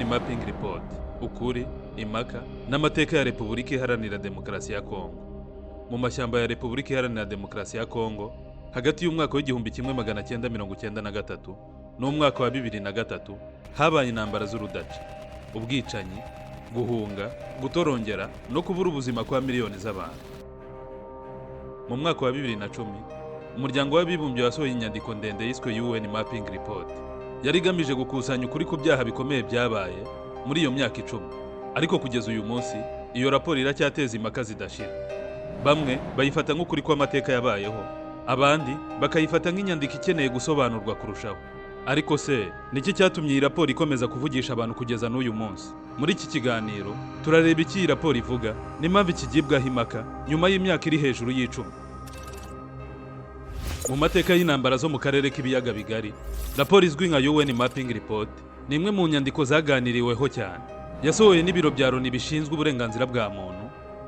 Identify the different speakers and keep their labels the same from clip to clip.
Speaker 1: Mapping Report: ukuri, impaka n'amateka ya Repubulika Iharanira Demokarasi ya Kongo. Mu mashyamba ya Repubulika Iharanira Demokarasi ya Kongo, hagati y'umwaka wa 1993 n'umwaka wa 2003, habaye intambara z'urudaca, ubwicanyi, guhunga, gutorongera no kubura ubuzima kwa miliyoni z'abantu. Mu mwaka wa 2010, Umuryango w'Abibumbye wasohoye inyandiko ndende yiswe UN Mapping Report. Yari igamije gukusanya ukuri ku byaha bikomeye byabaye muri iyo myaka 10. Ariko kugeza uyu munsi, iyo raporo iracyateza impaka zidashira. Bamwe bayifata nk'ukuri kw'amateka yabayeho, abandi bakayifata nk'inyandiko ikeneye gusobanurwa kurushaho. Ariko se niki cyatumye iyi raporo ikomeza kuvugisha abantu kugeza n'uyu munsi? Muri iki kiganiro turareba icyo iyi raporo ivuga n'impamvu ikigibwaho impaka nyuma y'imyaka iri hejuru y'10. Mu mateka y'intambara zo mu karere k'Ibiyaga Bigari, raporo izwi nka UN Mapping Report ni imwe mu nyandiko zaganiriweho cyane. Yasohowe n'ibiro bya Loni bishinzwe uburenganzira bwa muntu,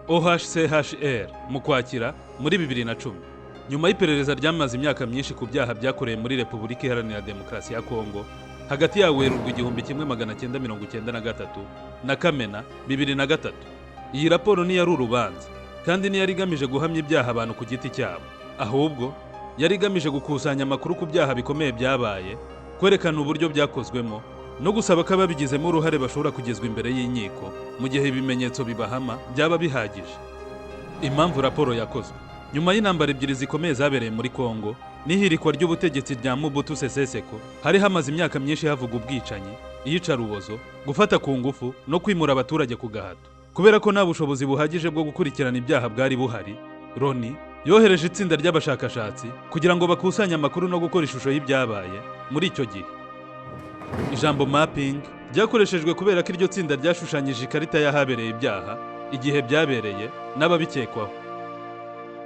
Speaker 1: OHCHR, mu Kwakira muri 2010, nyuma y'iperereza ryamaze imyaka myinshi ku byaha byakorewe muri Repubulika Iharanira Demokarasi ya Kongo hagati ya Werurwe 1993 na Kamena 2003. Iyi raporo ntiyari urubanza, kandi ntiyari igamije guhamya ibyaha abantu ku giti cyabo. Ahubwo yari igamije gukusanya amakuru ku byaha bikomeye byabaye, kwerekana uburyo byakozwemo no gusaba ko ababigizemo uruhare bashobora kugezwa imbere y'inkiko mu gihe ibimenyetso bibahama byaba bihagije. Impamvu raporo yakozwe: nyuma y'intambara ebyiri zikomeye zabereye muri Kongo n'ihirikwa ry'ubutegetsi rya Mobutu Sese Seko, hari hamaze imyaka myinshi havuga ubwicanyi, iyicarubozo, gufata ku ngufu no kwimura abaturage ku gahato. Kubera ko nta bushobozi buhagije bwo gukurikirana ibyaha bwari buhari, Loni yohereje itsinda ry'abashakashatsi kugira ngo bakusanye amakuru no gukora ishusho y'ibyabaye muri icyo gihe. Ijambo "mapping" ryakoreshejwe kubera ko iryo tsinda ryashushanyije ikarita y'ahabereye ibyaha, igihe byabereye n'ababikekwaho.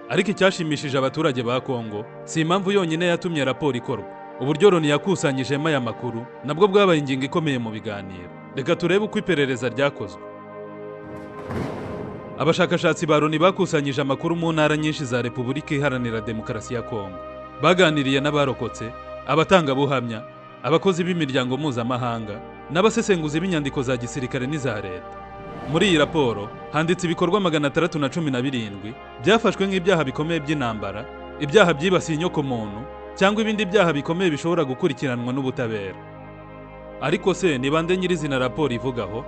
Speaker 1: Ariko icyashimishije abaturage ba Kongo si impamvu yonyine yatumye raporo ikorwa. Uburyo Loni yakusanyijemo aya makuru nabwo bwabaye ingingo ikomeye mu biganiro. Reka turebe uko iperereza ryakozwe. Abashakashatsi ba Loni bakusanyije amakuru mu ntara nyinshi za Repubulika Iharanira Demokarasi ya Kongo. Baganiriye n'abarokotse, abatangabuhamya, abakozi b'imiryango mpuzamahanga n'abasesenguzi b'inyandiko za gisirikare n'iza leta. Muri iyi raporo handitse ibikorwa 617 byafashwe nk'ibyaha bikomeye by'intambara, ibyaha byibasiye inyokomuntu cyangwa ibindi byaha bikomeye bishobora gukurikiranwa n'ubutabera. Ariko se ni bande nyirizina raporo ivugaho?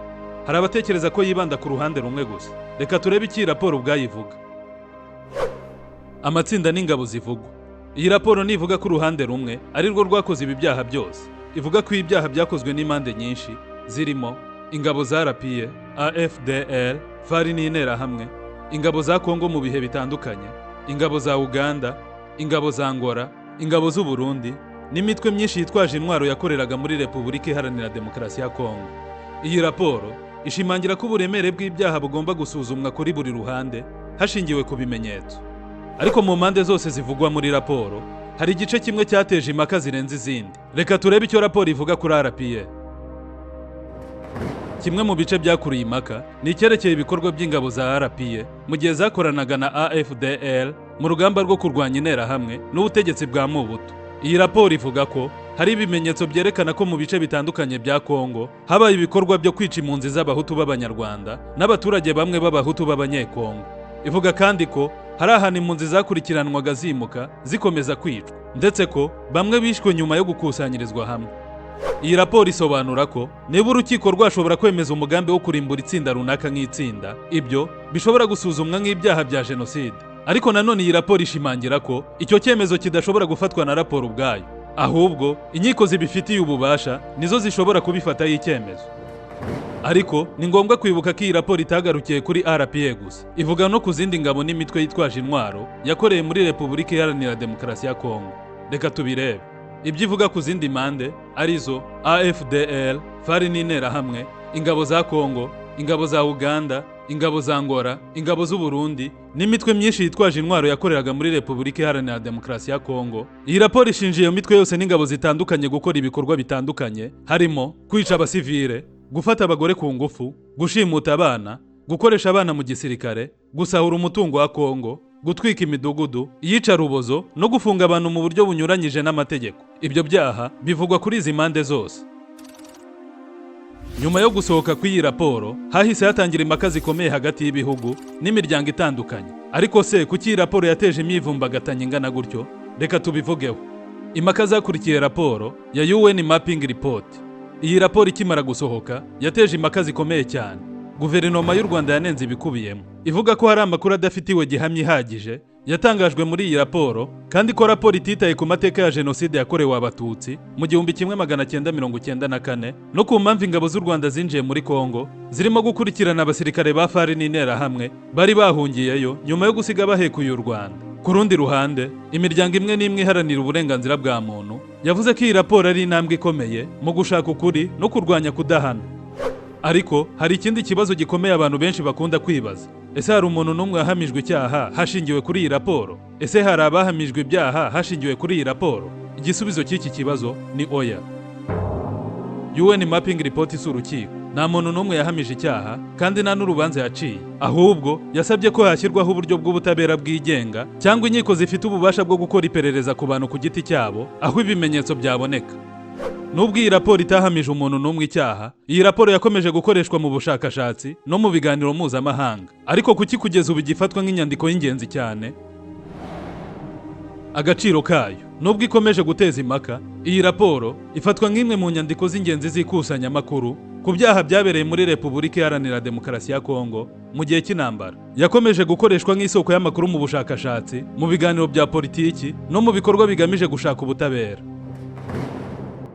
Speaker 1: Hari abatekereza ko yibanda ku ruhande rumwe gusa. Reka turebe icyo iyi raporo ubwayo ivuga. Amatsinda n'ingabo zivugwa: iyi raporo ntivuga ko uruhande rumwe ari rwo rwakoze ibi byaha byose. Ivuga ko ibyaha byakozwe n'impande nyinshi, zirimo ingabo za RPA, AFDL, FAR n'Interahamwe, ingabo za Kongo mu bihe bitandukanye, ingabo za Uganda, ingabo za Angola, ingabo z'u Burundi n'imitwe myinshi yitwaje intwaro yakoreraga muri Repubulika Iharanira Demokarasi ya Kongo. Iyi raporo ishimangira ko uburemere bw'ibyaha bugomba gusuzumwa kuri buri ruhande hashingiwe ku bimenyetso. Ariko mu mpande zose zivugwa muri raporo, hari igice kimwe cyateje impaka zirenze izindi. Reka turebe icyo raporo ivuga kuri RPA. Kimwe mu bice byakuruye impaka ni icyerekeye ibikorwa by'ingabo za RPA mu gihe zakoranaga na AFDL mu rugamba rwo kurwanya Interahamwe n'ubutegetsi bwa Mobutu. Iyi raporo ivuga ko hari ibimenyetso byerekana ko mu bice bitandukanye bya Kongo habaye ibikorwa byo kwica impunzi z'Abahutu b'Abanyarwanda n'abaturage bamwe b'Abahutu b'Abanyekongo. Ivuga kandi ko hari ahantu impunzi zakurikiranwaga zimuka zikomeza kwicwa, ndetse ko bamwe bishwe nyuma yo gukusanyirizwa hamwe. Iyi raporo isobanura ko niba urukiko rwashobora kwemeza umugambi wo kurimbura itsinda runaka nk'itsinda, ibyo bishobora gusuzumwa nk'ibyaha bya jenoside. Ariko nanone iyi raporo ishimangira ko icyo cyemezo kidashobora gufatwa na raporo ubwayo, ahubwo inkiko zibifitiye ububasha nizo zishobora kubifataho icyemezo. Ariko ni ngombwa kwibuka ko iyi raporo itagarukiye kuri RPA gusa. Ivuga no ku zindi ngabo n'imitwe yitwaje intwaro yakoreye muri Repubulika Iharanira Demokarasi ya Kongo. Reka tubirebe ibyo ivuga ku zindi mpande, arizo AFDL, FAR n'Interahamwe, ingabo za Kongo, ingabo za Uganda, ingabo za Angola, ingabo z'u Burundi n'imitwe myinshi yitwaje intwaro yakoreraga muri Repubulika Iharanira Demokarasi ya Kongo. Iyi raporo ishinja iyo mitwe yose n'ingabo zitandukanye gukora ibikorwa bitandukanye, harimo kwica abasivile, gufata abagore ku ngufu, gushimuta abana, gukoresha abana mu gisirikare, gusahura umutungo wa Kongo, gutwika imidugudu, iyicarubozo no gufunga abantu mu buryo bunyuranyije n'amategeko. Ibyo byaha bivugwa kuri izi mpande zose. Nyuma yo gusohoka kw'iyi raporo, hahise hatangira impaka zikomeye hagati y'ibihugu n'imiryango itandukanye. Ariko se kuki iyi raporo yateje imyivumbagatanyo ingana gutyo? Reka tubivugeho. Impaka zakurikiye raporo ya UN Mapping Report. Iyi raporo ikimara gusohoka yateje impaka zikomeye cyane. Guverinoma y'u Rwanda yanenze ibikubiyemo, ivuga ko hari amakuru adafitiwe gihamya ihagije yatangajwe muri iyi raporo, kandi ko raporo ititaye ku mateka ya jenoside yakorewe Abatutsi mu 1994 no ku mpamvu ingabo z'u Rwanda zinjiye muri Kongo zirimo gukurikirana abasirikare ba FAR n'Interahamwe bari bahungiyeyo nyuma yo gusiga bahekuye u Rwanda. Ku rundi ruhande, imiryango imwe n'imwe iharanira uburenganzira bwa muntu yavuze ko iyi raporo ari intambwe ikomeye mu gushaka ukuri no kurwanya kudahana. Ariko hari ikindi kibazo gikomeye abantu benshi bakunda kwibaza: ese hari umuntu n'umwe wahamijwe icyaha hashingiwe kuri iyi raporo? Ese hari abahamijwe ibyaha hashingiwe kuri iyi raporo? Igisubizo cy'iki kibazo ni oya. UN Mapping Report si urukiko. Nta muntu n'umwe yahamije icyaha kandi nta n'urubanza yaciye. Ahubwo yasabye ko hashyirwaho uburyo bw'ubutabera bwigenga cyangwa inkiko zifite ububasha bwo gukora iperereza ku bantu ku giti cyabo aho ibimenyetso byaboneka. Nubwo iyi raporo itahamije umuntu n'umwe icyaha, iyi raporo yakomeje gukoreshwa mu bushakashatsi no mu biganiro mpuzamahanga. Ariko kuki kugeza ubu igifatwa nk'inyandiko y'ingenzi cyane? Agaciro kayo. Nubwo ikomeje guteza impaka, iyi raporo ifatwa nk'imwe mu nyandiko z'ingenzi z'ikusanyamakuru ku byaha byabereye muri Repubulika Iharanira Demokarasi ya Kongo mu gihe cy'intambara. Yakomeje gukoreshwa nk'isoko y'amakuru mu bushakashatsi, mu biganiro bya politiki no mu bikorwa bigamije gushaka ubutabera.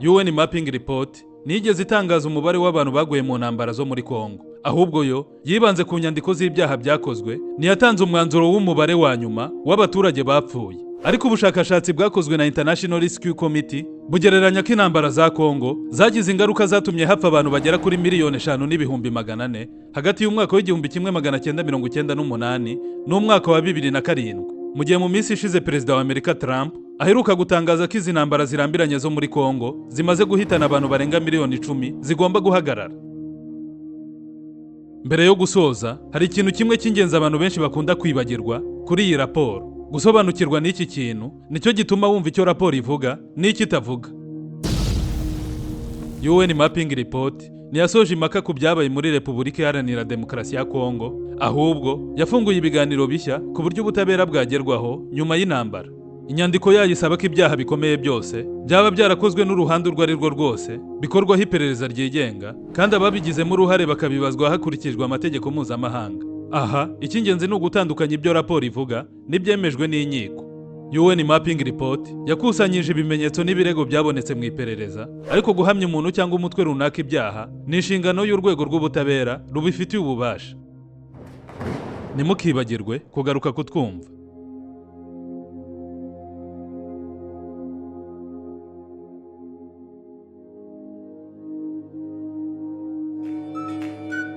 Speaker 1: UN Mapping Report ntiyigeze itangaza umubare w'abantu baguye mu ntambara zo muri Kongo. Ahubwo yo yibanze ku nyandiko z'ibyaha byakozwe, ntiyatanze umwanzuro w'umubare wa nyuma w'abaturage bapfuye. Ariko ubushakashatsi bwakozwe na International Rescue Committee bugereranya ko intambara za Kongo zagize ingaruka zatumye hapfa abantu bagera kuri 5,400,000 hagati y'umwaka wa 1998 n'umwaka wa 2007. Mu gihe mu minsi ishize Perezida wa Amerika Trump aheruka gutangaza ko izi ntambara zirambiranye zo muri Kongo zimaze guhitana abantu barenga miliyoni 10 zigomba guhagarara. Mbere yo gusoza, hari ikintu kimwe cy'ingenzi abantu benshi bakunda kwibagirwa kuri iyi raporo. Gusobanukirwa n'iki kintu nicyo gituma wumva icyo raporo ivuga n'icyo itavuga. UN Mapping Report ntiyasoje impaka ku byabaye muri Repubulika Iharanira Demokarasi ya Kongo, ahubwo yafunguye ibiganiro bishya ku buryo ubutabera bwagerwaho nyuma y'intambara. Inyandiko yayo isaba ko ibyaha bikomeye byose byaba byarakozwe n'uruhande urwo ari rwo rwose bikorwaho iperereza ryigenga, kandi ababigizemo uruhare bakabibazwa hakurikijwe amategeko mpuzamahanga. Aha icy'ingenzi ni ugutandukanya ibyo raporo ivuga n'ibyemejwe n'inkiko. UN Mapping Report yakusanyije ibimenyetso n'ibirego byabonetse mu iperereza, ariko guhamya umuntu cyangwa umutwe runaka ibyaha ni inshingano y'urwego rw'ubutabera rubifitiye ububasha. Ntimukibagirwe kugaruka kutwumva.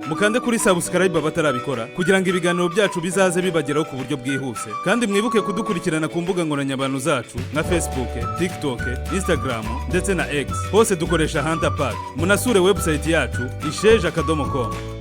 Speaker 1: Mukande kuri subscribe abatarabikora kugira ngo ibiganiro byacu bizaze bibageraho ku buryo bwihuse, kandi mwibuke kudukurikirana ku mbuga nkoranyambaga zacu nka Facebook, TikTok, Instagram ndetse na X. Hose dukoresha Hunter Park. Munasure website yacu isheja.com.